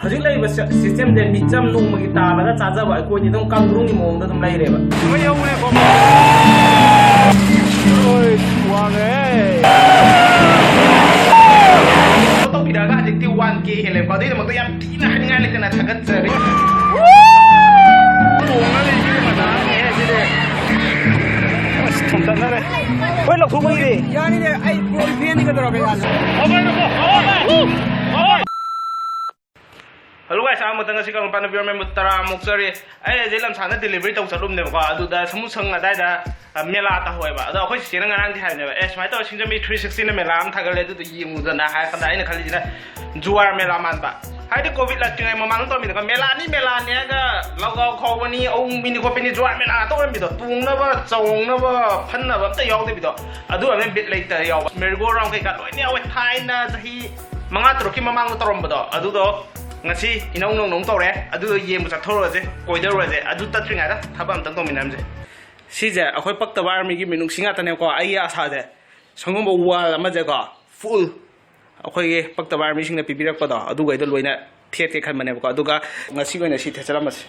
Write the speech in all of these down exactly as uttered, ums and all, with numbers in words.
ꯍꯧꯖꯤꯛ ꯂꯩꯔꯤꯕ ꯁꯤ-, system ꯁꯦ ꯃꯤꯆꯝ ꯅꯣꯡꯃꯒꯤ ꯇꯥꯜꯂꯒ ꯆꯥꯖꯕ ꯑꯩꯈꯣꯏꯗꯤ ꯑꯗꯨꯝ ꯀꯥꯡꯗ꯭ꯔꯨꯝꯒꯤ ꯃꯑꯣꯡꯗ ꯑꯗꯨꯝ ꯂꯩꯔꯦꯕ꯫ ꯃꯩ ꯍꯧꯔꯦꯀꯣ꯫ ꯑꯣꯏ, ꯋꯥꯡꯉꯦ꯫ ꯇꯧꯕꯤꯔꯛꯑꯒ ꯍꯧꯖꯤꯛꯇꯤ one K ꯍꯦꯜꯂꯦꯀꯣ꯫ ꯑꯗꯨꯒꯤꯗꯃꯛꯇ ꯌꯥꯝ ꯊꯤꯅ ꯍꯥꯏꯅꯤꯡꯉꯥꯏ ꯂꯩꯇꯅ ꯊꯥꯒꯠꯆꯔꯤ꯫ ꯇꯣꯡꯉ ꯂꯩꯕꯤꯔꯤ ꯃꯇꯥꯡꯅꯦ ꯁꯤꯗꯤ꯫ ꯑꯁ, ꯊꯣꯝꯇꯠꯅꯔꯦ꯫ ꯍꯣꯏ, ꯂꯧꯊꯣꯛꯄꯒꯤꯗꯤ꯫ ꯌꯥꯅꯤꯅꯦ, ꯑꯩ ꯐꯦꯟꯅꯤ ꯀꯩꯗꯧꯔꯒꯦ, ꯌꯥꯅꯤ꯫ Hello guys, ꯑꯍꯥꯟꯕꯗ ꯉꯁꯤ ꯀꯪꯂꯩꯄꯥꯛꯅ viewer member ꯇꯔꯥ ꯑꯃꯨꯛ ꯆꯔꯤ꯫ ꯑꯩ ꯍꯧꯖꯤꯛ ꯂꯝꯁꯥꯡꯗ delivery ꯇꯧ ꯆꯠꯂꯨꯕꯅꯦꯕꯀꯣ꯫ ꯑꯗꯨꯗ ꯁꯥꯃꯨꯁꯪ ꯑꯗꯥꯏꯗ, ꯑ, ꯃꯦꯂꯥ ꯇꯧꯍꯧꯋꯦꯕ꯫ ꯑꯗꯣ ꯑꯩꯈꯣꯏ ꯆꯤꯆꯦꯅ ꯉꯔꯥꯡꯗꯤ ꯍꯥꯏꯕꯅꯦꯕ, "ꯑꯦ, ꯁꯨꯃꯥꯏꯅ ꯇꯧꯔ ꯁꯤꯡꯖꯃꯩ three sixty ꯅ ꯃꯦꯂꯥ ꯑꯃ ꯊꯥꯒꯠꯂꯦ, ꯑꯗꯨꯗꯣ ꯌꯦꯡꯉꯨꯗꯅ" ꯍꯥꯏꯔ ꯀꯥꯟꯗ ꯑꯩꯅ ꯈꯜꯂꯤꯁꯤꯅ ꯖꯨꯋꯥꯔ ꯃꯦꯂꯥ ꯃꯥꯟꯕ꯫ ꯍꯥꯏꯗꯤ COVID ꯂꯥꯛꯇ꯭ꯔꯤꯉꯩ ꯃꯃꯥꯡꯗ ꯇꯧꯔꯝꯃꯤꯗꯀꯣ, ꯃꯦꯂꯥꯅꯤ ꯃꯦꯂꯥꯅꯤ ꯍꯥꯏꯔꯒ ꯂꯧꯒꯥꯎ ꯈꯥꯎꯕꯅꯤ, ꯑꯎꯟꯕꯤꯅꯤ ꯈꯣꯠꯄꯤꯅꯤ, ꯖꯨꯋꯥꯔ ꯃꯦꯂꯥ ꯇꯧꯔꯝꯃꯤꯗꯣ, ꯇꯣꯡꯅꯕ, ꯆꯣꯡꯅꯕ, ꯐꯟꯅꯕ ꯑꯝꯇ ꯌꯥꯎꯗꯕꯤꯗꯣ, ꯑꯗꯨ ꯑꯃ ꯕꯤꯠ ꯂꯩꯇ ꯌꯥꯎꯕ꯫ Merry go round ꯀꯩꯀꯥ ꯂꯣꯏꯅ ꯌꯥꯎꯋꯦ, ꯊꯥꯏꯅ ꯆꯍꯤ ꯃꯉꯥ ꯇꯔꯨꯛꯀꯤ ꯃꯃꯥꯡꯗ ꯇꯧꯔꯝꯕꯗꯣ, ꯑꯗꯨꯗꯣ ꯉꯁꯤ ꯏꯅꯧ ꯅꯧꯅ ꯑꯃꯨꯛ ꯇꯧꯔꯦ꯫ ꯑꯗꯨꯗꯣ ꯌꯦꯡꯕ ꯆꯠꯊꯣꯔꯨꯔꯁꯦ, ꯀꯣꯏꯗꯔꯨꯔꯁꯦ꯫ ꯑꯗꯨ ꯆꯠꯇ꯭ꯔꯤꯉꯩꯗ ꯊꯕꯛ ꯑꯝꯇꯪ ꯇꯧꯃꯤꯟꯅꯔꯝꯁꯦ꯫ ꯁꯤꯁꯦ ꯑꯩꯈꯣꯏ ꯄꯛꯇꯕ ꯑꯥꯔꯃꯤꯒꯤ ꯃꯤꯅꯨꯡꯁꯤ ꯉꯥꯛꯇꯅꯦꯀꯣ꯫ ꯑꯩꯒꯤ ꯑꯁꯥꯁꯦ ꯁꯪꯒꯨꯝꯕ wall ꯑꯃꯁꯦꯀꯣ, full ꯑꯩꯈꯣꯏꯒꯤ ꯄꯛꯇꯕ ꯑꯥꯔꯃꯤꯁꯤꯡꯅ ꯄꯤꯕꯤꯔꯛꯄꯗꯣ, ꯑꯗꯨꯈꯩꯗꯣ ꯂꯣꯏꯅ ꯊꯦꯠꯀꯦ ꯈꯟꯕꯅꯦꯕꯀꯣ꯫ ꯑꯗꯨꯒ ꯉꯁꯤ ꯑꯣꯏꯅ ꯁꯤ ꯊꯦꯠꯆꯔꯝꯃꯁꯦ꯫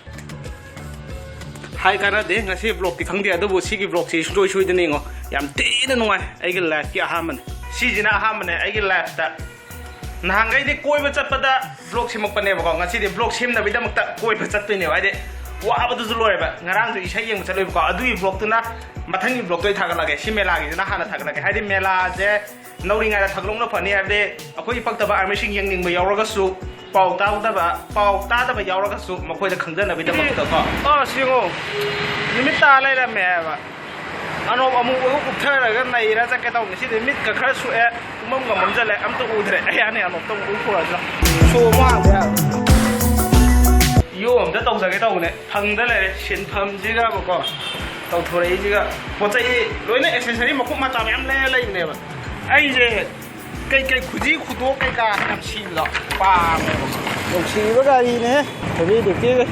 ꯍꯥꯏ ꯀꯥꯟꯅꯗꯦ, ꯉꯁꯤ vlogꯇꯤ ꯈꯪꯗꯦ, ꯑꯗꯨꯕꯨ ꯁꯤꯒꯤ vlogꯁꯤ ꯁꯨꯡꯁꯣꯏ ꯁꯣꯏꯗꯅ ꯌꯦꯡꯉꯣ꯫ ꯌꯥꯝ ꯊꯤꯅ ꯅꯨꯡꯉꯥꯏ, ꯑꯩꯒꯤ lifeꯀꯤ ꯑꯍꯥꯟꯕꯅꯦ꯫ ꯁꯤꯁꯤꯅ ꯑꯍꯥꯟꯕꯅꯦ ꯑꯩꯒꯤ lifeꯇ꯫ ꯅꯍꯥꯟꯈꯩꯗꯤ ꯀꯣꯏꯕ ꯆꯠꯄꯗ vlog ꯁꯦꯝꯃꯛꯄꯅꯦꯕꯀꯣ, ꯉꯁꯤꯗꯤ vlog ꯁꯦꯝꯅꯕꯒꯤꯗꯃꯛꯇ ꯀꯣꯏꯕ ꯆꯠꯇꯣꯏꯅꯦꯕ꯫ ꯍꯥꯏꯗꯤ ꯋꯥꯕꯗꯨꯁꯨ ꯂꯣꯏꯔꯦꯕ꯫ ꯉꯔꯥꯡꯁꯨ ꯏꯁꯩ ꯌꯦꯡꯕ ꯆꯠꯂꯨꯏꯕꯀꯣ, ꯑꯗꯨꯒꯤ vlogꯇꯨꯅ ꯃꯊꯪꯒꯤ vlogꯇ ꯑꯩ ꯊꯥꯒꯠꯂꯛꯑꯒꯦ꯫ ꯁꯤ ꯃꯦꯂꯥꯒꯤꯁꯤꯅ ꯍꯥꯟꯅ ꯊꯥꯒꯠꯂꯛꯑꯒꯦ꯫ ꯍꯥꯏꯗꯤ ꯃꯦꯂꯥꯁꯦ ꯅꯧꯔꯤꯉꯩꯗ ꯊꯥꯒꯠꯍꯧꯅ ꯐꯅꯤ꯫ ꯍꯥꯏꯕꯗꯤ ꯑꯩꯈꯣꯏꯒꯤ ꯄꯛꯇꯕ ꯑꯥꯔꯃꯤꯁꯤꯡ ꯌꯦꯡꯅꯤꯡꯕ ꯌꯥꯎꯔꯒꯁꯨ, ꯄꯥꯎ ꯇꯥꯗꯕ, ꯄꯥꯎ ꯇꯥꯗꯕ ꯌꯥꯎꯔꯒꯁꯨ ꯃꯈꯣꯏꯗ ꯈꯪꯖꯅꯕꯒꯤꯗꯃꯛꯇꯀꯣ꯫ ꯑꯁ, ꯌꯦꯡꯉꯣ, ꯅꯨꯃꯤꯠ ꯇꯥ ꯂꯩꯔꯝꯃꯦ ꯍꯥꯏꯕ꯫ ꯑꯅꯣꯞ ꯑꯃꯨꯕꯒ ꯎꯞꯊꯔꯒ ꯅꯩꯔ ꯆꯠꯀꯦ ꯇꯧꯕꯅꯤ꯫ ꯁꯤꯗꯤ ꯃꯤꯠꯀ ꯈꯔ ꯁꯣꯛꯑꯦ, ꯄꯨꯡꯃꯝꯒ ꯃꯝꯁꯤꯜꯂꯦ, ꯑꯝꯇ ꯎꯗ꯭ꯔꯦ꯫ ꯑꯩ ꯌꯥꯅꯤ, ꯑꯅꯣꯞꯇ ꯑꯃꯨꯛ ꯎꯞꯄꯨꯔꯁꯤꯔ꯫ ꯁꯣ ꯑꯃꯨꯛ ꯍꯥꯡꯕ ꯌꯥꯕ꯭ꯔꯥ? ꯌꯣ ꯑꯝꯇ ꯇꯧꯖꯒꯦ ꯇꯧꯕꯅꯦ, ꯐꯪꯗ ꯂꯩꯔꯦ꯫ ꯁꯤꯟꯐꯝꯁꯤꯒꯕꯀꯣ, ꯇꯧꯊꯣꯔꯛꯏꯁꯤꯒ꯫ ꯄꯣꯠ ꯆꯩ ꯂꯣꯏꯅ, accessory ꯃꯀꯨꯞ ꯃꯆꯥ ꯃꯌꯥꯝ ꯂꯩꯔ ꯂꯩꯕꯅꯦꯕ꯫ ꯑꯩꯁꯦ ꯀꯩꯀꯩ ꯈꯨꯖꯤ ꯈꯨꯗꯣꯞ ꯀꯩꯀꯥ ꯌꯥꯝ ꯁꯤꯕꯗꯣ ꯄꯥꯝꯃꯦꯕ꯫ ꯅꯨꯡꯁꯤꯕ ꯒꯥꯔꯤꯅꯦ, heavy duty꯫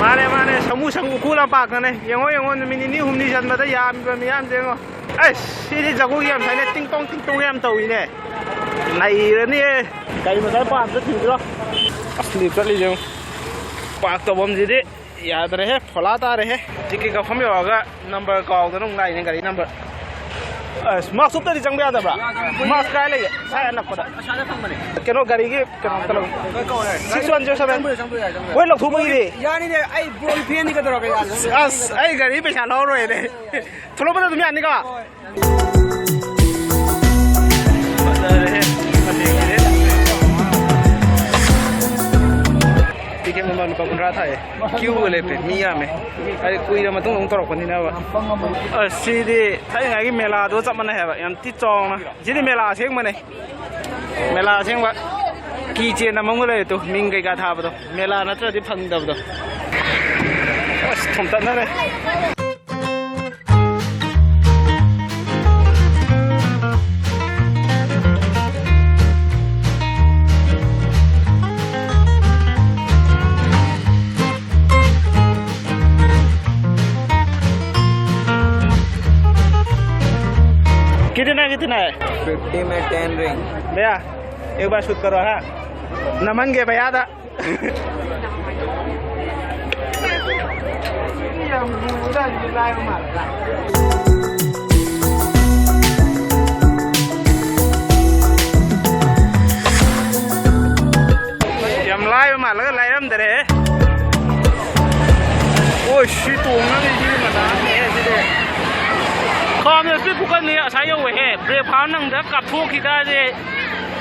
ꯃꯥꯅꯦ, ꯃꯥꯅꯦ, ꯁꯥꯃꯨ ꯁꯪ ꯎꯈꯨ ꯂꯝꯄꯥꯛꯇꯅꯦ꯫ ꯌꯦꯡꯉꯣ, ꯌꯦꯡꯉꯣ, ꯅꯨꯃꯤꯠ ꯅꯤꯅꯤ ꯍꯨꯝꯅꯤ ꯆꯟꯕꯗ ꯌꯥꯝꯃꯤꯕ ꯃꯤꯌꯥꯝꯁꯦ ꯌꯦꯡꯉꯣ꯫ ꯑꯁ, ꯁꯤꯗꯤ ꯖꯒꯣꯏ ꯌꯥꯝ ꯁꯥꯏꯅꯦ, ꯇꯤꯡ ꯇꯣꯡ ꯇꯤꯡ ꯇꯣꯡ ꯌꯥꯝ ꯇꯧꯏꯅꯦ꯫ ꯅꯩꯔꯅꯤꯌꯦ꯫ ꯒꯥꯔꯤ ꯃꯆꯥ ꯄꯥꯝ ꯆꯠꯈꯤꯕꯗꯣ꯫ ꯑꯁ, ꯂꯤꯞ ꯆꯠꯂꯤꯁꯦ ꯌꯦꯡꯉꯨ꯫ ꯄꯥꯔꯛ ꯇꯧꯐꯝꯁꯤꯗꯤ ꯌꯥꯗ꯭ꯔꯦꯍꯦ, ꯐꯣꯂꯥ ꯇꯥꯔꯦꯍꯦ꯫ ꯇꯤꯀꯦꯠ ꯀꯛꯐꯝ ꯌꯧꯔꯒ ꯅꯝꯕꯔ ꯀꯥꯎꯗꯅ ꯑꯃꯨꯛ ꯂꯥꯛꯏꯅꯦ, ꯒꯥꯔꯤ ꯅꯝꯕꯔ꯫ ꯑꯁ, ꯃꯥꯛꯁ ꯎꯞꯇꯗꯤ ꯆꯪꯕ ꯌꯥꯗꯕ꯭ꯔꯥ? ꯌꯥꯗꯕꯅꯦ꯫ ꯃꯥꯛꯁ ꯀꯥꯏ ꯂꯩꯒꯦ? ꯁ꯭ꯋꯥꯏ ꯑꯅꯛꯄꯗ꯫ ꯑꯁ꯭ꯋꯥꯏꯗ ꯐꯪꯕꯅꯦ꯫ ꯀꯩꯅꯣ, ꯒꯥꯔꯤꯒꯤ ꯀꯩꯅꯣ ꯑꯝꯇ ꯂꯧ꯫ ꯂꯣꯏ ꯀꯧꯔꯦ꯫ Six one zero seven. ꯆꯪꯕ ꯌꯥꯏ, ꯆꯪꯕ ꯌꯥꯏ, ꯆꯪꯕ ꯌꯥꯏ꯫ ꯍꯣꯏ, ꯂꯧꯊꯣꯛꯄꯒꯤꯗꯤ꯫ ꯌꯥꯅꯤꯅꯦ, ꯑꯩ ꯕ꯭ꯔꯣꯒꯤ ꯐꯦꯟꯅꯤ ꯀꯩꯗꯧꯔꯒꯦ, ꯌꯥꯅꯤ꯫ ꯑꯁ, ꯑꯩ ꯒꯥꯔꯤ ꯄꯩꯁꯥ ꯂꯧꯔꯣꯏꯅꯦ꯫ ꯊꯣꯛꯂꯛꯄꯗ ꯑꯗꯨꯝ ꯌꯥꯅꯤꯀꯣ? ꯍꯣꯏ꯫ ꯐꯖꯔꯦꯍꯦ꯫ ꯇꯤꯀꯦꯠ ꯃꯃꯜ ꯂꯨꯄꯥ ꯀꯨꯟꯊ꯭ꯔꯥ ꯊꯥꯏꯌꯦ꯫ ꯀ꯭ꯌꯨꯒ ꯂꯦꯞꯄꯦ, ꯃꯤ ꯌꯥꯝꯃꯦ꯫ ꯍꯥꯏꯗꯤ ꯀꯨꯏꯔ ꯃꯇꯨꯡꯗ ꯑꯃꯨꯛ ꯇꯧꯔꯛꯄꯅꯤꯅꯕ꯫ ꯑꯁ, ꯁꯤꯗꯤ ꯊꯥꯏꯅꯉꯥꯏꯒꯤ ꯃꯦꯂꯥꯗꯣ ꯆꯞ ꯃꯥꯟꯅꯩ ꯍꯥꯏꯕ, ꯌꯥꯝ ꯊꯤ ꯆꯥꯎꯅ꯫ ꯁꯤꯗꯤ ꯃꯦꯂꯥ ꯑꯁꯦꯡꯕꯅꯦ꯫ ꯃꯦꯂꯥ ꯑꯁꯦꯡꯕ꯫ ꯀꯤ ꯆꯦꯟ ꯑꯃꯒ ꯂꯩꯔꯦ ꯇꯨ, ꯃꯤꯡ ꯀꯩꯀꯥ ꯊꯥꯕꯗꯣ꯫ ꯃꯦꯂꯥ ꯅꯠꯇ꯭ꯔꯗꯤ ꯐꯪꯗꯕꯗꯣ꯫ ꯑꯁ, ꯊꯣꯝꯇꯠꯅꯔꯦ꯫ कितना, कितना है? फिफ्टी में टेन रिंग। भैया, एक बार शूट करो, हाँ? नमन के भैया था। ꯌꯥꯝ ꯂꯥꯏꯕ ꯃꯥꯜꯂꯒ ꯂꯥꯏꯔꯝꯗꯔꯦ꯫ ꯑꯣꯏ, ꯁꯤ ꯇꯣꯡꯅꯕꯅꯤ, ꯁꯤꯗꯤ ꯃꯊꯥꯅꯦ ꯁꯤꯗꯤ꯫ ꯈꯥꯝꯅ ꯁ꯭ꯄꯤꯠ ꯈꯨꯀꯟꯅꯤ ꯑꯁꯥ ꯌꯧꯋꯦꯍꯦ꯫ ꯕ꯭ꯔꯦꯛ ꯐꯥꯕ ꯅꯪꯗ ꯀꯥꯞꯊꯣꯛꯈꯤ ꯇꯥꯔꯗꯤ,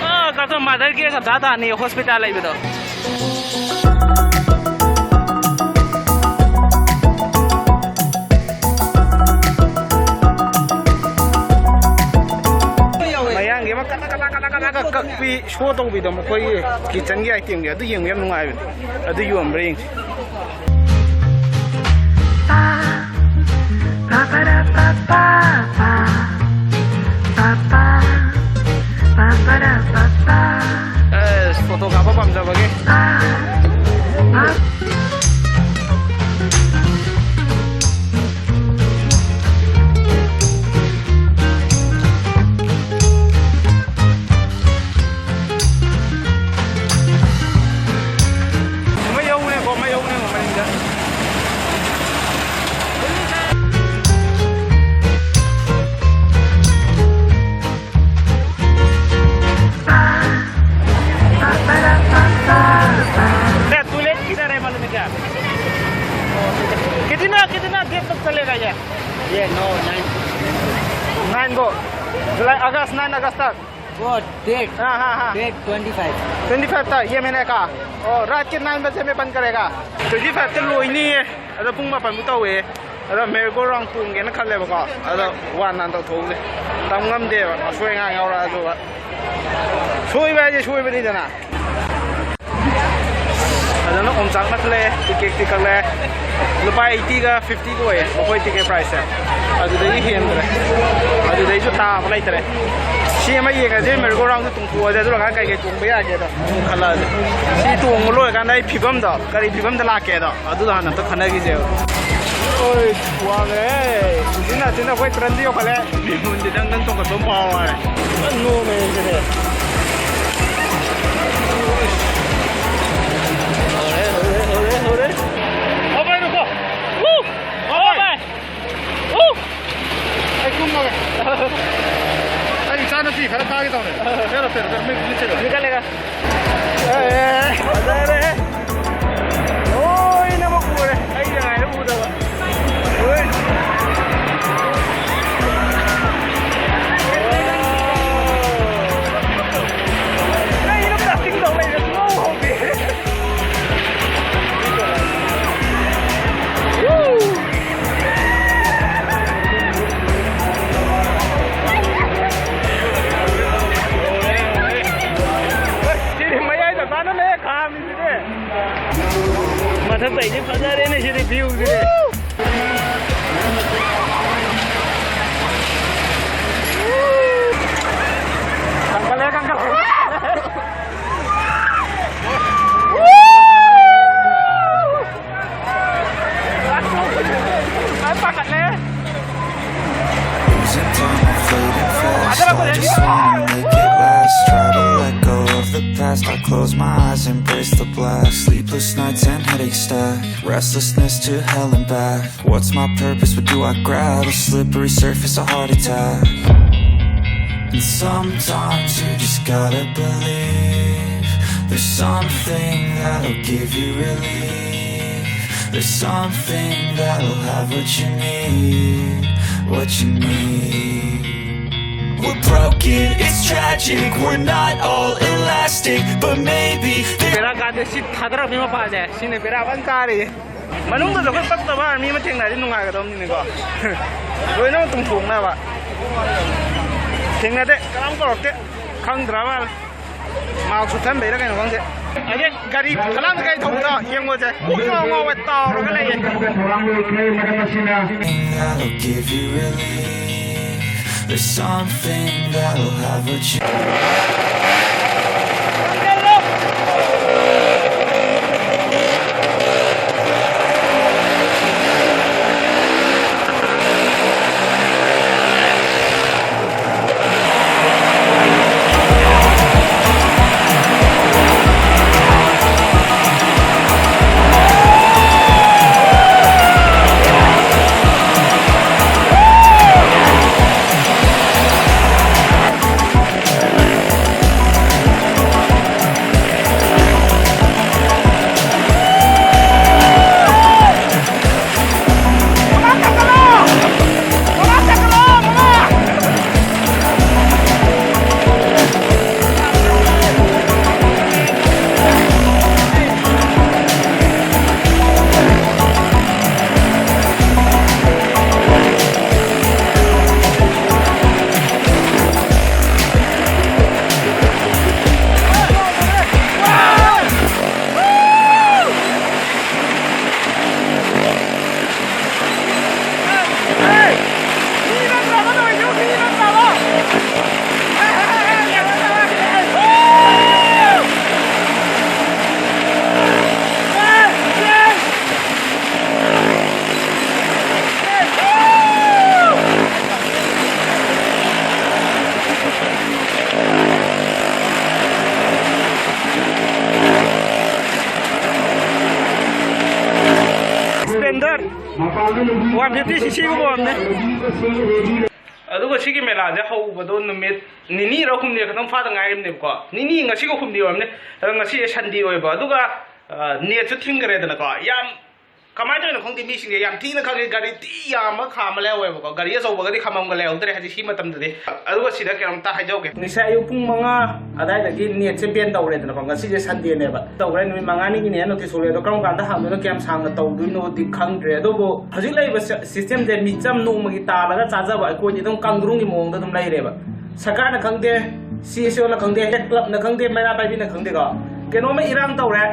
ꯑꯥ, ꯀꯥꯞꯊꯣꯛ ꯃꯥꯗꯔ ꯀꯦꯁ ꯑꯝꯇ ꯇꯥꯅꯤ ꯍꯣꯁꯄꯤꯇꯥꯜ ꯂꯩꯕꯗꯣ꯫ ꯃꯌꯥꯡꯒꯤ ꯑꯃ ꯀꯗꯥ ꯀꯗꯥ ꯀꯗꯥ ꯀꯗꯥ ꯀꯛꯄꯤ ꯁꯣ ꯇꯧꯕꯤꯗꯣ, ꯃꯈꯣꯏꯒꯤ ꯀꯤꯠꯆꯟꯒꯤ ꯑꯥꯏꯇꯦꯝꯒꯤ, ꯑꯗꯨ ꯌꯦꯡꯕ ꯌꯥꯝ ꯅꯨꯡꯉꯥꯏꯕꯅꯦ꯫ ꯑꯗꯨ ꯌꯣꯟꯕ꯭ꯔꯥ ꯌꯦꯡꯁꯤ꯫ ꯑꯦꯁ, ꯐꯣꯇꯣ ꯀꯥꯞꯄ ꯄꯥꯝꯖꯕꯒꯤ꯫ लगा स्टार्ट? वो डेट, हाँ, हाँ, हाँ। Date twenty five. Twenty five था, ये महीने का। और रात के नाइन बजे में बंद करेगा। ट्वेंटी फ़ाइव ꯇ ꯂꯣꯏꯅꯤꯌꯦ꯫ ꯑꯗꯣ ꯄꯨꯡ ꯃꯥꯄꯟꯕꯨ ꯇꯧꯋꯦ꯫ ꯑꯗꯣ ꯃꯦꯔꯤꯒꯣ ꯔꯥꯎꯟ ꯇꯣꯡꯒꯦꯅ ꯈꯜꯂꯦꯕꯀꯣ꯫ ꯑꯗꯣ ꯋꯥꯟ ꯅꯥꯟ ꯇꯧꯊꯣꯛꯎꯁꯦ꯫ ꯇꯝ ꯉꯝꯗꯦꯕ, ꯑꯁꯣꯏ ꯑꯉꯥꯝ ꯌꯥꯎꯔꯛꯑꯁꯨꯕ꯫ ꯁꯣꯏꯕ ꯍꯥꯏꯁꯦ ꯁꯣꯏꯕꯅꯤꯗꯅ꯫ ꯐꯖꯅ ꯑꯣꯝꯆꯥꯛꯅ ꯈꯜꯂꯛꯑꯦ, ꯇꯤꯀꯦꯠꯇꯤ ꯀꯛꯂꯛꯑꯦ꯫ ꯂꯨꯄꯥ ꯑꯩꯠꯇꯤꯒ ꯐꯤꯐꯇꯤꯒ ꯑꯣꯏꯌꯦ ꯃꯈꯣꯏ ꯇꯤꯀꯦꯠ ꯄ꯭ꯔꯥꯏꯁꯁꯦ꯫ ꯑꯗꯨꯗꯒꯤ ꯍꯦꯟꯗ꯭ꯔꯦ, ꯑꯗꯨꯗꯩꯁꯨ ꯇꯥꯕ ꯂꯩꯇ꯭ꯔꯦ꯫ ꯁꯤ ꯑꯃ ꯌꯦꯡꯉꯁꯦ, ꯃꯦꯔꯤꯒꯣ ꯔꯥꯎꯟꯗ ꯇꯣꯡꯊꯣꯛꯑꯁꯦ, ꯑꯗꯨꯒ ꯀꯩꯀꯩ ꯇꯣꯡꯕ ꯌꯥꯒꯦꯗꯣ ꯑꯃꯨꯛ ꯈꯜꯂꯛꯑꯁꯦ꯫ ꯁꯤ ꯇꯣꯡꯕ ꯂꯣꯏꯔꯀꯥꯟꯗ ꯑꯩ ꯐꯤꯕꯝꯗꯣ, ꯀꯔꯤ ꯐꯤꯕꯝꯗ ꯂꯥꯛꯀꯦꯗꯣ ꯑꯗꯨꯗꯣ ꯍꯥꯟꯅ ꯑꯝꯇ ꯈꯟꯅꯈꯤꯁꯦꯕ꯫ ꯑꯣꯏ, ꯋꯥꯡꯉꯦ꯫ ꯎꯆꯤꯟ ꯅꯥꯆꯤꯟꯅ ꯑꯩꯈꯣꯏ ꯇ꯭ꯔꯟꯗꯤ ꯌꯧꯈꯠꯂꯦ꯫ ꯃꯤꯍꯨꯟꯁꯦ ꯗꯪ ꯗꯪ ꯆꯣꯡꯈꯠꯄ ꯑꯃ ꯐꯥꯎꯔꯦ꯫ ꯐꯖꯅ ꯅꯣꯝꯃꯦ ꯁꯤꯗꯤ꯫ ꯍꯧꯔꯦ, ꯍꯧꯔꯦ, ꯍꯧꯔꯦ, ꯍꯧꯔꯦ꯫ ꯍꯧꯔꯦ, ꯅꯨꯀꯣ꯫ ꯎ! ꯍꯧꯔꯦ! ꯎ! ꯑꯩ ꯀꯨꯝꯃꯒꯦ꯫ ꯑꯩ ꯏꯆꯥꯅꯨꯄꯤ ꯈꯔ ꯊꯥꯒꯦ ꯇꯧꯅꯦ꯫ ꯐꯦꯔꯣ, ꯐꯦꯔꯣ, ꯐꯦꯔꯣ, ꯃꯤ, ꯃꯤ ꯆꯠꯂꯣ꯫ ꯅꯤꯡꯈꯠꯂꯦꯒ꯫ ꯑꯦ, ꯐꯖꯔꯦ꯫ ꯂꯣꯏꯅꯃꯛ ꯎꯔꯦ꯫ ꯑꯩ ꯉꯥꯏꯔꯦ ꯎꯗꯕ꯫ ꯍꯣꯏ꯫ ꯀꯩꯅꯣ ꯀꯥꯁꯇꯤꯡ ꯇꯧ ꯂꯩꯔꯦ? ꯁꯨꯡꯍꯧ ꯍꯧꯗꯦ꯫ ꯁꯤꯗꯤ ꯃꯌꯥꯏ ꯆꯞ ꯆꯥꯅꯅꯦ ꯈꯥꯝꯃꯤꯁꯤꯗꯤ꯫ ꯃꯊꯛꯇꯩꯗꯤ ꯐꯖꯔꯦꯅꯦ ꯁꯤꯗꯤ ꯚ꯭ꯌꯨꯁꯤꯗꯤ꯫ ꯀꯟꯈꯠꯂꯦ, ꯀꯟꯈꯠꯂꯦ꯫ ꯑꯩ ꯄꯥꯈꯠꯂꯦ꯫ Losing time, I'm fading fast. I just wanna make it last. Try to let go of the past. I close my eyes, embrace the black. Sleepless nights and headaches stack. Restlessness to hell and back. What's my purpose? What do I grab? A slippery surface, a heart attack. And sometimes you just gotta believe there's something that'll give you relief. There's something that'll have what you need, what you need. We're broken, it's tragic, we're not all elastic, but maybe there ꯕꯦꯔꯥ ꯀꯥꯗꯦ, ꯁꯤ ꯊꯥꯗꯔꯛꯄꯤ ꯃꯄꯥꯁꯦ, ꯁꯤꯅ ꯕꯦꯔꯥ ꯐꯖꯅ ꯀꯥꯔꯤ꯫ ꯃꯅꯨꯡꯗꯁꯨ ꯑꯩꯈꯣꯏ ꯄꯛꯇꯕ army ꯑꯃ ꯊꯦꯡꯅꯔꯗꯤ ꯅꯨꯡꯉꯥꯏꯒꯗꯕꯅꯤꯅꯦꯀꯣ꯫ ꯂꯣꯏꯅꯃꯛ ꯇꯨꯝꯊꯣꯛꯅꯕ꯫ ꯊꯦꯡꯅꯗꯦ, ꯀꯅꯥꯝ ꯀꯧꯔꯛꯇꯦ꯫ ꯈꯪꯗ꯭ꯔ ꯃꯥꯜꯂꯦ꯫ ꯃꯥꯛꯁ ꯎꯞꯁꯟꯕꯩꯔ ꯀꯩꯅꯣ ꯈꯪꯗꯦ꯫ ꯑꯗꯩ ꯒꯥꯔꯤ ꯐꯂꯥꯡꯗ ꯒꯥꯔꯤ ꯊꯧꯕꯗꯣ ꯌꯦꯡꯉꯣꯁꯦ꯫ ꯀꯣꯛ ꯉꯥꯎ ꯉꯥꯎꯋꯦ, ꯇꯥꯎꯔꯒ ꯂꯩꯌꯦ꯫ That'll give you relief. There's something that'll have what you Splendor one fifty cc ꯒꯨꯝꯕ ꯑꯣꯏꯔꯝꯅꯤ꯫ ꯑꯗꯨꯒ ꯁꯤꯒꯤ ꯃꯦꯂꯥꯁꯦ ꯍꯧꯕꯗꯣ ꯅꯨꯃꯤꯠ ꯅꯤꯅꯤꯔ ꯍꯨꯝꯅꯤꯔ ꯈꯛꯇꯪ ꯐꯥꯗ ꯉꯥꯏꯔꯤꯕꯅꯦꯕꯀꯣ꯫ ꯅꯤꯅꯤ, ꯉꯁꯤꯒ ꯍꯨꯝꯅꯤ ꯑꯣꯏꯔꯝꯅꯤ꯫ ꯑꯗꯣ ꯉꯁꯤꯁꯦ ꯁꯟꯗꯦ ꯑꯣꯏꯕ꯫ ꯑꯗꯨꯒ, ꯑ, ꯅꯦꯠꯁꯨ ꯊꯤꯡꯈ꯭ꯔꯦꯗꯅꯀꯣ꯫ ꯌꯥꯝ ꯀꯃꯥꯏꯅ ꯇꯧꯔꯤꯅꯣ ꯈꯪꯗꯦ, ꯃꯤꯁꯤꯡꯁꯦ ꯌꯥꯝ ꯊꯤꯅ ꯈꯪꯉꯦ꯫ ꯒꯥꯔꯤ ꯊꯤ ꯌꯥꯝꯕ ꯈꯥꯝꯃ ꯂꯩꯍꯧꯋꯦꯕꯀꯣ, ꯒꯥꯔꯤ ꯑꯆꯧꯕꯒꯗꯤ ꯈꯥꯝꯃꯝꯒ ꯂꯩꯍꯧꯗ꯭ꯔꯦ ꯍꯧꯖꯤꯛ ꯁꯤ ꯃꯇꯝꯗꯗꯤ꯫ ꯑꯗꯨꯒ ꯁꯤꯗ ꯀꯩꯅꯣꯝꯇ ꯍꯥꯏꯖꯍꯧꯒꯦ, ꯉꯁꯥꯏ ꯑꯌꯨꯛ ꯄꯨꯡ ꯃꯉꯥ ꯑꯗꯥꯏꯗꯒꯤ ꯅꯦꯠꯁꯦ ꯕꯦꯟ ꯇꯧꯔꯦꯗꯅꯀꯣ, ꯉꯁꯤꯁꯦ ꯁꯟꯗꯦꯅꯦꯕ꯫ ꯇꯧꯈ꯭ꯔꯦ, ꯅꯨꯃꯤꯠ ꯃꯉꯥꯅꯤꯒꯤꯅꯦ ꯅꯣꯇꯤꯁ ꯊꯣꯛꯂꯛꯑꯦ꯫ ꯑꯗꯣ ꯀꯔꯝ ꯀꯥꯟꯗ ꯍꯥꯡꯗꯣꯏꯅꯣ, ꯀꯌꯥꯝ ꯁꯥꯡꯅ ꯇꯧꯗꯣꯏꯅꯣꯗꯤ ꯈꯪꯗ꯭ꯔꯦ꯫ ꯑꯗꯨꯕꯨ ꯍꯧꯖꯤꯛ ꯂꯩꯔꯤꯕ ꯁꯤ-, ꯁꯤꯁꯇꯦꯝꯁꯦ, ꯃꯤꯆꯝ ꯅꯣꯡꯃꯒꯤ ꯇꯥꯜꯂꯒ ꯆꯥꯖꯕ ꯑꯩꯈꯣꯏꯗꯤ ꯑꯗꯨꯝ ꯀꯥꯡꯗ꯭ꯔꯨꯝꯒꯤ ꯃꯑꯣꯡꯗ ꯑꯗꯨꯝ ꯂꯩꯔꯦꯕ꯫ ꯁꯔꯀꯥꯔꯅ ꯈꯪꯗꯦ, ꯁꯤ ꯑꯦꯁ ꯑꯣꯅ ꯈꯪꯗꯦ, ꯍꯦꯠ ꯀ꯭ꯂꯕꯅ ꯈꯪꯗꯦ, ꯃꯩꯔꯥ ꯄꯥꯏꯕꯤꯅ ꯈꯪꯗꯦꯀꯣ, ꯀꯩꯅꯣꯝꯃ ꯏꯔꯥꯡ ꯇꯧꯔꯦ,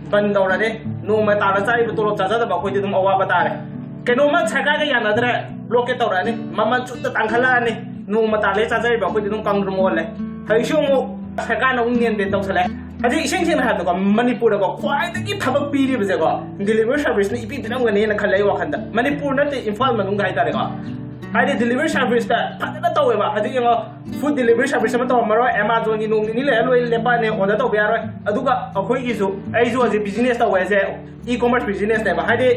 ꯕꯟ ꯇꯧꯔꯅꯤ꯫ ꯅꯣꯡꯃ ꯇꯥꯜꯂ ꯆꯥꯔꯤꯕ ꯇꯣꯂꯣꯞ ꯆꯥꯖꯗꯕ ꯑꯩꯈꯣꯏꯗꯤ ꯑꯗꯨꯝ ꯑꯋꯥꯕ ꯇꯥꯔꯦ꯫ ꯀꯩꯅꯣꯝꯃ ꯁꯔꯀꯥꯔꯒ ꯌꯥꯅꯗ꯭ꯔꯦ, ꯕ꯭ꯂꯣꯀꯦꯠ ꯇꯧꯔꯛꯑꯅꯤ, ꯃꯃꯜ ꯆꯨꯠꯇ ꯇꯥꯡꯈꯠꯂꯛꯑꯅꯤ꯫ ꯅꯣꯡꯃ ꯇꯥꯜꯂꯦ ꯆꯥꯖꯔꯤꯕ ꯑꯩꯈꯣꯏꯗꯤ ꯑꯗꯨꯝ ꯀꯥꯡꯗ꯭ꯔꯨꯝ ꯑꯣꯜꯂꯦ꯫ ꯍꯧꯖꯤꯛꯁꯨ ꯑꯃꯨꯛ ꯁꯔꯀꯥꯔꯅ ꯑꯃꯨꯛ ꯅꯦꯟ ꯕꯦꯟ ꯇꯧꯁꯜꯂꯦ꯫ ꯍꯧꯖꯤꯛ ꯏꯁꯦꯡ ꯁꯦꯡꯅ ꯍꯥꯏꯕꯗꯀꯣ, ꯃꯅꯤꯄꯨꯔꯗꯀꯣ ꯈ꯭ꯋꯥꯏꯗꯒꯤ ꯊꯕꯛ ꯄꯤꯔꯤꯕꯁꯦꯀꯣ, ꯗꯤꯂꯤꯚꯔꯤ ꯁꯥꯔꯚꯤꯁꯅ ꯏꯄꯤ ꯄꯤꯔꯝꯒꯅꯤꯅ ꯈꯜꯂꯦ ꯑꯩ ꯋꯥꯈꯟꯗ꯫ ꯃꯅꯤꯄꯨꯔ ꯅꯠꯇꯦ, ꯏꯝꯐꯥꯜ ꯃꯅꯨꯡꯗ ꯍꯥꯏꯇꯥꯔꯦꯀꯣ꯫ ꯍꯥꯏꯗꯤ ꯗꯤꯂꯤꯚꯔꯤ ꯁꯥꯔꯚꯤꯁꯇ ꯐꯖꯅ ꯇꯧꯋꯦꯕ꯫ ꯍꯧꯖꯤꯛ ꯌꯦꯡꯉꯣ, ꯐꯨꯗ ꯗꯤꯂꯤꯚꯔꯤ ꯁꯥꯔꯚꯤꯁ ꯑꯃ ꯇꯧꯔꯝꯃꯔꯣꯏ, ꯑꯦꯃꯥꯖꯣꯟꯒꯤ ꯅꯣꯡ ꯅꯤꯅꯤ ꯂꯩꯔ ꯂꯣꯏ ꯂꯦꯞꯄꯛꯑꯅꯤ, ꯑꯣꯔꯗꯔ ꯇꯧꯕ ꯌꯥꯔꯣꯏ꯫ ꯑꯗꯨꯒ ꯑꯩꯈꯣꯏꯒꯤꯁꯨ, ꯑꯩꯁꯨ ꯍꯧꯖꯤꯛ ꯕꯤꯖꯤꯅꯦꯁ ꯇꯧꯋꯦ ꯍꯥꯏꯁꯦ, ꯏ ꯀꯣꯃꯔꯁ ꯕꯤꯖꯤꯅꯦꯁꯅꯦꯕ꯫ ꯍꯥꯏꯗꯤ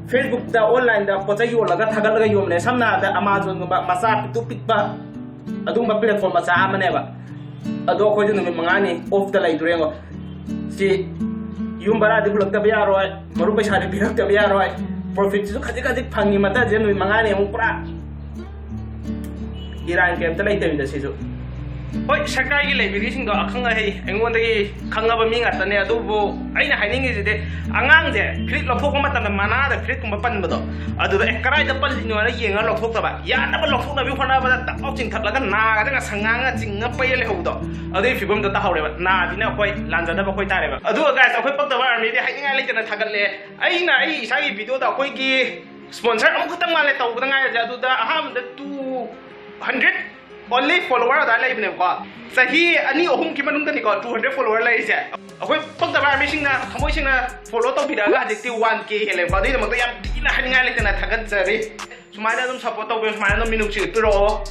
ꯐꯦꯁꯕꯨꯛꯇ, ꯑꯣꯟꯂꯥꯏꯟꯗ ꯄꯣꯠ ꯆꯩ ꯌꯣꯜꯂꯒ ꯊꯥꯒꯠꯂꯒ ꯌꯣꯟꯕꯅꯦ꯫ ꯁꯝꯅ ꯍꯥꯏꯔꯕꯗ ꯑꯦꯃꯥꯖꯣꯟꯒꯨꯝꯕ ꯃꯆꯥ ꯄꯤꯛꯇꯨ ꯄꯤꯛꯄ ꯑꯗꯨꯒꯨꯝꯕ ꯄ꯭ꯂꯦꯠꯐꯣꯝ ꯃꯆꯥ ꯑꯃꯅꯦꯕ꯫ ꯑꯗꯣ ꯑꯩꯈꯣꯏꯗꯤ ꯅꯨꯃꯤꯠ ꯃꯉꯥꯅꯤ ꯑꯣꯐꯇ ꯂꯩꯗꯣꯔꯦ ꯌꯦꯡꯉꯣ꯫ ꯁꯤ ꯌꯨꯝ ꯚꯔꯥꯗꯤ ꯍꯨꯜꯂꯛꯇꯕ ꯌꯥꯔꯣꯏ, ꯃꯔꯨꯞ ꯄꯩꯁꯥꯗꯤ ꯄꯤꯔꯛꯇꯕ ꯌꯥꯔꯣꯏ, ꯄ꯭ꯔꯣꯐꯤꯠꯁꯤꯁꯨ ꯈꯖꯤꯛ ꯈꯖꯤꯛ ꯐꯪꯉꯤ꯫ ꯃꯊꯛꯁꯤꯗ ꯅꯨꯃꯤꯠ ꯃꯉꯥꯅꯤ ꯑꯃꯨꯛ ꯄꯨꯔꯥ ꯏꯔꯥꯡ ꯀꯩꯝꯇ ꯂꯩꯇꯕꯤꯗ ꯁꯤꯁꯨ꯫ ꯍꯣꯏ, ꯁꯔꯀꯥꯔꯒꯤ ꯂꯩꯕꯤꯔꯤꯁꯤꯡꯗꯣ ꯑꯈꯪ ꯑꯍꯩ, ꯑꯩꯉꯣꯟꯗꯒꯤ ꯈꯪꯉꯕ ꯃꯤ ꯉꯥꯛꯇꯅꯦ꯫ ꯑꯗꯨꯕꯨ ꯑꯩꯅ ꯍꯥꯏꯅꯤꯡꯉꯤꯁꯤꯗꯤ, ꯑꯉꯥꯡꯁꯦ ꯐꯨꯔꯤꯠ ꯂꯧꯊꯣꯛꯄ ꯃꯇꯝꯗ ꯃꯅꯥꯗ ꯐꯨꯔꯤꯠꯀꯨꯝꯕ ꯄꯟꯕꯗꯣ, ꯑꯗꯨꯗ "ꯑꯦ, ꯀꯗꯥꯏꯗ ꯄꯜꯂꯤꯅꯣ?" ꯍꯥꯏꯅ ꯌꯦꯡꯉꯒ ꯂꯧꯊꯣꯛꯇꯕ, ꯌꯥꯅꯕ ꯂꯧꯊꯣꯛꯅꯕꯒꯤ ꯍꯣꯠꯅꯕꯗ ꯇꯞ ꯂꯥꯎ ꯆꯤꯡꯊꯠꯂꯒ ꯅꯥꯒꯗꯒ ꯁꯉꯥꯡꯒ ꯆꯤꯡꯉ ꯄꯩꯔ ꯂꯩꯍꯧꯕꯗꯣ, ꯑꯗꯨꯒꯤ ꯐꯤꯕꯝꯗꯣ ꯇꯥꯍꯧꯔꯦꯕ꯫ ꯅꯥꯁꯤꯅ ꯑꯩꯈꯣꯏ, ꯂꯥꯟꯖꯗꯕ ꯑꯩꯈꯣꯏ ꯇꯥꯔꯦꯕ꯫ ꯑꯗꯨꯒ guys, ꯑꯩꯈꯣꯏ ꯄꯛꯇꯕ ꯑꯥꯔꯃꯤꯗꯤ ꯍꯥꯏꯅꯤꯡꯉꯥꯏ ꯂꯩꯇꯅ ꯊꯥꯒꯠꯂꯦ꯫ ꯑꯩꯅ ꯑꯩ ꯏꯁꯥꯒꯤ ꯚꯤꯗꯤꯑꯣꯗ ꯑꯩꯈꯣꯏꯒꯤ ꯁ꯭ꯄꯣꯟꯁꯔ ꯑꯃꯈꯛꯇꯪ ꯃꯥꯜꯂꯦ ꯇꯧꯕꯗ ꯉꯥꯏꯔꯁꯦ꯫ ꯑꯗꯨꯗ ꯑꯍꯥꯟꯕꯗ two hundred only follower ꯑꯗꯥꯏ ꯂꯩꯕꯅꯦꯕꯀꯣ꯫ ꯆꯍꯤ ꯑꯅꯤ ꯑꯍꯨꯝꯒꯤ ꯃꯅꯨꯡꯗꯅꯤꯀꯣ two hundred follower ꯂꯩꯔꯤꯁꯦ꯫ ꯑꯩꯈꯣꯏ ꯄꯛꯇꯕ ꯑꯥꯔꯃꯤꯁꯤꯡꯅ ꯊꯃꯣꯏ ꯁꯦꯡꯅ ꯐꯣꯂꯣ ꯇꯧꯕꯤꯔꯛꯑꯒ ꯍꯧꯖꯤꯛꯇꯤ one K ꯍꯦꯜꯂꯦꯕꯀꯣ꯫ ꯑꯗꯨꯒꯤꯗꯃꯛꯇ ꯌꯥꯝ ꯊꯤꯅ ꯍꯥꯏꯅꯤꯡꯉꯥꯏ ꯂꯩꯇꯅ ꯊꯥꯒꯠꯆꯔꯤ꯫ ꯁꯨꯃꯥꯏꯅ ꯑꯗꯨꯝ ꯁꯞꯄꯣꯔꯠ ꯇꯧꯕꯤꯌꯨ, ꯁꯨꯃꯥꯏꯅ ꯑꯗꯨꯝ ꯃꯤꯅꯨꯡꯁꯤ ꯎꯠꯄꯤꯔꯛꯑꯣ꯫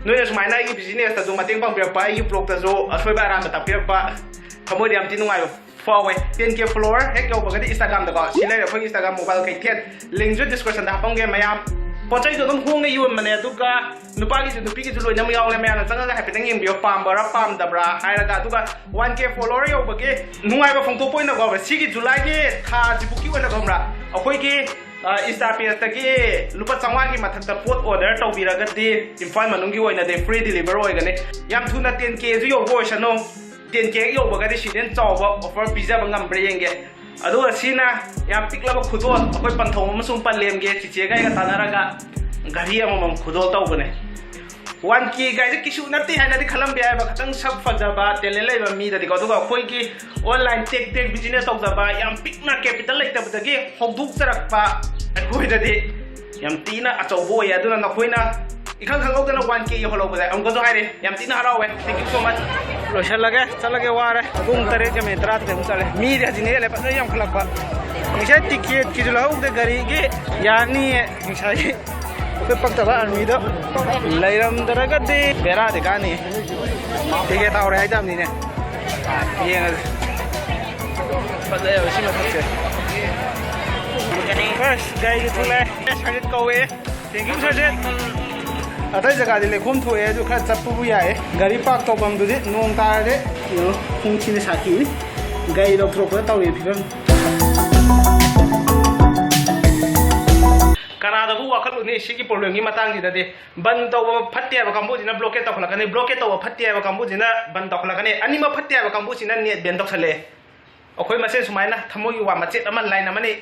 ꯅꯣꯏꯅ ꯁꯨꯃꯥꯏꯅ ꯑꯩꯒꯤ ꯕꯤꯖꯤꯅꯦꯁꯇꯁꯨ ꯃꯇꯦꯡ ꯄꯥꯡꯕꯤꯔꯛꯄ, ꯑꯩꯒꯤ ꯕ꯭ꯂꯣꯛꯇꯁꯨ ꯑꯁꯣꯏꯕ ꯑꯔꯥꯟꯕ ꯇꯥꯛꯄꯤꯔꯛꯄ, ꯊꯃꯣꯏꯗ ꯌꯥꯝ ꯊꯤ ꯅꯨꯡꯉꯥꯏꯕ ꯐꯥꯎꯋꯦ꯫ Ten K follower ꯍꯦꯛ ꯌꯧꯕꯒꯗꯤ Instagram-ꯗꯀꯣ, ꯁꯤ ꯂꯩꯔꯦ ꯑꯩꯈꯣꯏꯒꯤ Instagram mobile ꯀꯩꯊꯦꯜ, link-ꯁꯨ description-ꯗ ꯍꯥꯞꯄꯝꯒꯦ ꯃꯌꯥꯝ꯫ ꯄꯣꯠ ꯆꯩꯁꯨ ꯑꯗꯨꯝ ꯍꯣꯡꯅ ꯌꯣꯟꯕꯅꯦ, ꯑꯗꯨꯒ ꯅꯨꯄꯥꯒꯤꯁꯨ ꯅꯨꯄꯤꯒꯤꯁꯨ ꯂꯣꯏꯅꯃꯛ ꯌꯥꯎꯔꯦ꯫ ꯃꯌꯥꯝꯅ ꯆꯪꯉꯒ ꯍꯥꯏꯐꯦꯠꯇꯪ ꯌꯦꯡꯕꯤꯌꯣ, ꯄꯥꯝꯕ꯭ꯔꯥ ꯄꯥꯝꯗꯕ꯭ꯔꯥ ꯍꯥꯏꯔꯒ꯫ ꯑꯗꯨꯒ ꯋꯥꯟ ꯀꯦ ꯐꯣꯂꯣꯋꯔ ꯌꯧꯕꯒꯤ ꯅꯨꯡꯉꯥꯏꯕ ꯐꯣꯡꯗꯣꯛꯄ ꯑꯣꯏꯅꯀꯣ, ꯁꯤꯒꯤ ꯖꯨꯂꯥꯏꯒꯤ ꯊꯥꯁꯤꯕꯨꯛꯀꯤ ꯑꯣꯏꯅ ꯈꯪꯕ꯭ꯔꯥ, ꯑꯩꯈꯣꯏꯒꯤ ꯏꯟꯁꯇꯥ ꯄꯦꯖꯇꯒꯤ ꯂꯨꯄꯥ ꯆꯥꯝꯃꯉꯥꯒꯤ ꯃꯊꯛꯇ ꯄꯣꯠ ꯑꯣꯔꯗꯔ ꯇꯧꯕꯤꯔꯒꯗꯤ ꯏꯝꯐꯥꯜ ꯃꯅꯨꯡꯒꯤ ꯑꯣꯏꯅꯗꯤ ꯐ꯭ꯔꯤ ꯗꯤꯂꯤꯚꯔ ꯑꯣꯏꯒꯅꯤ꯫ ꯌꯥꯝ ꯊꯨꯅ ꯇꯦꯟ ꯀꯦꯁꯨ ꯌꯧꯕ ꯑꯣꯏꯁꯅꯨ, ꯇꯦꯟ ꯀꯦ ꯍꯦꯛ ꯌꯧꯕꯒꯗꯤ ꯁꯤꯗꯩ ꯍꯦꯟꯅ ꯆꯥꯎꯕ ꯑꯣꯐꯔ ꯄꯤꯖꯕ ꯉꯝꯕ꯭ꯔꯥ ꯌꯦꯡꯒꯦ꯫ ꯑꯗꯨꯒ ꯁꯤꯅ ꯌꯥꯝ ꯄꯤꯛꯂꯕ ꯈꯨꯗꯣꯜ, ꯑꯩꯈꯣꯏ ꯄꯟꯊꯧ ꯑꯃꯁꯨꯡ ꯄꯂꯦꯝꯒꯤ ꯆꯤꯆꯦꯒ ꯑꯩꯒ ꯇꯥꯟꯅꯔꯒ ꯘꯔꯤ ꯑꯃꯃꯝ ꯈꯨꯗꯣꯜ ꯇꯧꯕꯅꯦ꯫ ꯋꯥꯟ ꯀꯦ ꯒꯥꯏꯁꯦ ꯀꯩꯁꯨ ꯅꯠꯇꯦ ꯍꯥꯏꯅꯗꯤ ꯈꯜꯂꯝꯕ ꯌꯥꯏꯕ, ꯈꯤꯇꯪ ꯁꯛ ꯐꯖꯕ, ꯇꯦꯂꯦꯟ ꯂꯩꯕ ꯃꯤꯗꯗꯤꯀꯣ꯫ ꯑꯗꯨꯒ ꯑꯩꯈꯣꯏꯒꯤ ꯑꯣꯟꯂꯥꯏꯟ ꯇꯦꯛ ꯇꯦꯛ ꯕꯤꯖꯤꯅꯦꯁ ꯇꯧꯖꯕ, ꯌꯥꯝ ꯄꯤꯛꯅ ꯀꯦꯄꯤꯇꯦꯜ ꯂꯩꯇꯕꯗꯒꯤ ꯍꯧꯗꯣꯛꯆꯔꯛꯄ ꯑꯩꯈꯣꯏꯗꯗꯤ ꯌꯥꯝ ꯊꯤꯅ ꯑꯆꯧꯕ ꯑꯣꯏꯌꯦ꯫ ꯑꯗꯨꯅ ꯅꯈꯣꯏꯅ ꯏꯈꯪ ꯈꯪꯍꯧꯗꯅ ꯋꯥꯟ ꯀꯦ ꯌꯧꯍꯜꯍꯧꯕꯗ ꯑꯃꯨꯛꯀꯁꯨ ꯍꯥꯏꯔꯦ, ꯌꯥꯝ ꯊꯤꯅ ꯍꯔꯥꯎꯋꯦ꯫ Thank you so much꯫ ꯂꯣꯏꯁꯜꯂꯒꯦ, ꯆꯠꯂꯒꯦ, ꯋꯥꯔꯦ꯫ ꯄꯨꯡ ꯇꯔꯦꯠꯀ ꯃꯤꯅꯤꯠ ꯇꯔꯥꯇꯔꯦꯠꯃꯨꯛ ꯆꯠꯂꯦ꯫ ꯃꯤꯗꯤ ꯍꯧꯖꯤꯛꯅ ꯍꯦꯜꯂꯦ, ꯐꯖꯅ ꯌꯥꯝꯈꯠꯂꯛꯄ꯫ ꯉꯁꯥꯏ ꯇꯤꯛꯀꯦꯠꯀꯤꯁꯨ ꯂꯧꯍꯧꯗꯦ, ꯒꯥꯔꯤꯒꯤ ꯌꯥꯅꯤꯌꯦ꯫ ꯉꯁꯥꯏꯒꯤ ꯑꯩꯈꯣꯏ ꯄꯛꯇꯕ ꯑꯥꯔꯃꯤꯗꯣ ꯂꯩꯔꯝꯗ꯭ꯔꯒꯗꯤ ꯕꯦꯔꯥꯗꯤ ꯀꯥꯅꯤ꯫ ꯇꯤꯛꯀꯦꯠ ꯇꯥꯍꯧꯔꯦ ꯍꯥꯏꯇꯕꯅꯤꯅꯦ꯫ ꯌꯦꯡꯉꯁꯤ꯫ ꯐꯖꯩꯌꯦꯕ ꯁꯤ ꯃꯊꯛꯁꯦ꯫ ꯑꯁ, ꯒꯥꯔꯤꯁꯦ ꯊꯣꯛꯂꯛꯑꯦ꯫ ꯁꯔꯖꯤꯠ ꯀꯧꯋꯦ꯫ Thank you, Sarjit. ꯑꯇꯩ ꯖꯒꯥꯗꯤ ꯂꯩꯈꯣꯝ ꯊꯣꯛꯑꯦ, ꯑꯗꯨ ꯈꯔ ꯆꯠꯄꯕꯨ ꯌꯥꯏꯌꯦ꯫ ꯒꯥꯔꯤ ꯄꯥꯔꯛ ꯇꯧꯐꯝꯗꯨꯗꯤ ꯅꯣꯡ ꯇꯥꯔꯗꯤ ꯌꯦꯡꯉꯣ, ꯄꯨꯡ ꯊꯤꯅ ꯁꯥꯊꯤꯅꯤ꯫ ꯒꯥꯔꯤ ꯂꯧꯊꯣꯔꯛꯄꯗ ꯇꯧꯔꯤꯕ ꯐꯤꯕꯝ꯫ ꯀꯅꯥꯗꯕꯨ ꯋꯥꯈꯜ ꯂꯨꯅꯤ ꯁꯤꯒꯤ ꯄ꯭ꯔꯣꯕ꯭ꯂꯦꯝꯒꯤ ꯃꯇꯥꯡꯁꯤꯗꯗꯤ? ꯕꯟ ꯇꯧꯕ ꯐꯠꯇꯦ ꯍꯥꯏꯕ ꯀꯥꯡꯕꯨꯁꯤꯅ ꯕ꯭ꯂꯣꯀꯦꯠ ꯇꯧꯈꯠꯂꯛꯀꯅꯤ, ꯕ꯭ꯂꯣꯀꯦꯠ ꯇꯧꯕ ꯐꯠꯇꯦ ꯍꯥꯏꯕ ꯀꯥꯡꯕꯨꯁꯤꯅ ꯕꯟ ꯇꯧꯈꯠꯂꯛꯀꯅꯤ, ꯑꯅꯤꯃꯛ ꯐꯠꯇꯦ ꯍꯥꯏꯕ ꯀꯥꯡꯕꯨꯁꯤꯅ ꯅꯦꯠ ꯕꯦꯟ ꯇꯧꯁꯜꯂꯛꯑꯦ꯫ ꯑꯩꯈꯣꯏ ꯃꯁꯦꯟ ꯁꯨꯃꯥꯏꯅ ꯊꯃꯣꯏꯒꯤ ꯋꯥ ꯃꯆꯦꯠ ꯑꯃ, ꯂꯥꯏꯟ ꯑꯃꯅꯤ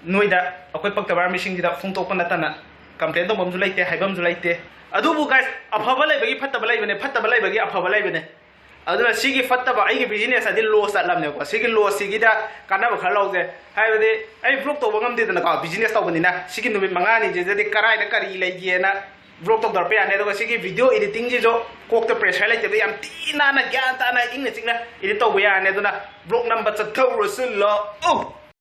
ꯅꯣꯏꯗ ꯑꯩꯈꯣꯏ ꯄꯛꯇꯕ ꯑꯥꯔꯃꯤꯁꯤꯡꯁꯤꯗ ꯐꯣꯡꯗꯣꯛꯄ ꯅꯠꯇꯅ ꯀꯝꯄ꯭ꯂꯦꯟ ꯇꯧꯐꯝꯁꯨ ꯂꯩꯇꯦ, ꯍꯥꯏꯐꯝꯁꯨ ꯂꯩꯇꯦ꯫ ꯑꯗꯨꯕꯨ ꯒꯥꯏꯁ, ꯑꯐꯕ ꯂꯩꯕꯒꯤ ꯐꯠꯇꯕ ꯂꯩꯕꯅꯦ, ꯐꯠꯇꯕ ꯂꯩꯕꯒꯤ ꯑꯐꯕ ꯂꯩꯕꯅꯦ꯫ ꯑꯗꯨꯅ ꯁꯤꯒꯤ ꯐꯠꯇꯕ, ꯑꯩꯒꯤ ꯕꯤꯖꯤꯅꯦꯁ ꯑꯗꯤ ꯂꯣꯁ ꯆꯠꯂꯝꯅꯦꯕꯀꯣ꯫ ꯁꯤꯒꯤ ꯂꯣꯁꯁꯤꯒꯤꯗ ꯀꯥꯟꯅꯕ ꯈꯔ ꯂꯧꯁꯦ꯫ ꯍꯥꯏꯕꯗꯤ ꯑꯩ ꯕ꯭ꯂꯣꯛ ꯇꯧꯕ ꯉꯝꯗꯦꯗꯅꯀꯣ, ꯕꯤꯖꯤꯅꯦꯁ ꯇꯧꯕꯅꯤꯅ꯫ ꯁꯤꯒꯤ ꯅꯨꯃꯤꯠ ꯃꯉꯥꯅꯤꯁꯤꯗꯗꯤ ꯀꯔꯥꯏꯗ ꯀꯔꯤ ꯂꯩꯒꯦꯅ ꯕ꯭ꯂꯣꯛ ꯇꯧꯊꯔꯛꯄ ꯌꯥꯅꯤ꯫ ꯑꯗꯨꯒ ꯁꯤꯒꯤ ꯚꯤꯗꯤꯑꯣ ꯏꯗꯤꯇꯤꯡꯁꯤꯁꯨ ꯀꯣꯛꯇ ꯄ꯭ꯔꯦꯁꯔ ꯂꯩꯇꯕ, ꯌꯥꯝ ꯊꯤ ꯅꯥꯟꯅ, ꯒ꯭ꯌꯥꯟ ꯇꯥꯅ, ꯏꯪꯅ ꯆꯤꯛꯅ ꯏꯗꯤꯠ ꯇꯧꯕ ꯌꯥꯔꯅꯤ꯫ ꯑꯗꯨꯅ ꯕ꯭ꯂꯣꯛ ꯅꯝꯕ ꯆꯠꯊꯧꯔꯁꯤ ꯂꯥꯛꯑꯣ꯫